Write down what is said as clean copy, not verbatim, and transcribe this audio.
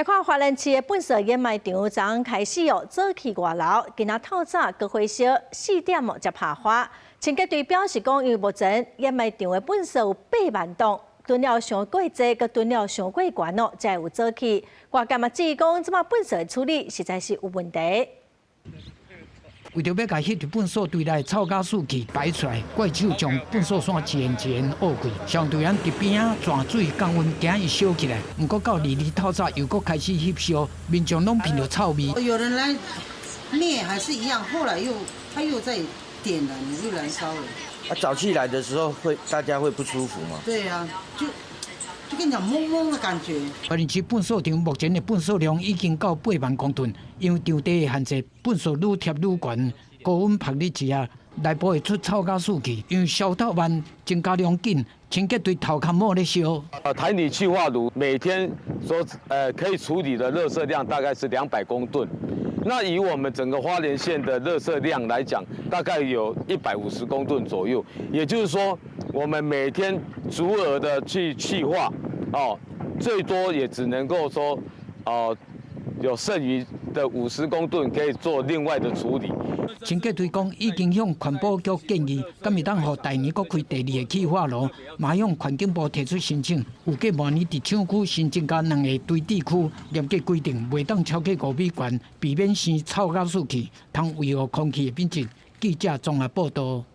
來看花蓮市的糞埽掩埋場，昨昏開始哦，沼氣外流，今仔透早閣火燒4點哦，才拍花。清潔隊表示講，因為目前掩埋場的糞埽有8萬噸，囤了傷過濟，閣囤了傷過懸哦，才會有沼氣。外界嘛質疑講，這擺糞埽的處理實在是有問題。為著欲共翕佇糞埽堆內臭甲死氣排出來，怪手將糞埽線一緣一緣挖開，消防隊員佇邊仔泉水降溫，驚伊燒起來。毋過到2日透早又閣開始翕燒，民眾攏聞著臭味。有人來滅還是一樣，後來又他又再點燃，又燃燒了。啊，沼氣來的時候會大家會不舒服嗎？對啊，就跟你講懵懵的感覺。花蓮市糞埽場目前的糞埽量已經到8萬公噸，因為場地的限制，糞埽愈疊愈懸，高溫曝熱之下，內部會出臭甲死氣，因為燒透慢，增加量緊，清潔隊頭殼帽咧燒。啊，台泥氣化爐每天所可以處理的垃圾量大概是200公噸，那以我們整個花蓮縣的垃圾量來講，大概有150公噸左右，也就是說，我們每天足額的去氣化，哦，最多也只能夠說，哦，有剩餘的50公噸可以做另外的處理。清潔隊講已經向環保局建議，敢會當予台泥閣開第二個氣化爐，嘛向環境部提出申請。預計明年佇廠區新增加兩個堆置區，嚴格規定袂當超過5米懸，避免生臭甲死氣，通維護空氣的品質。記者綜合報道。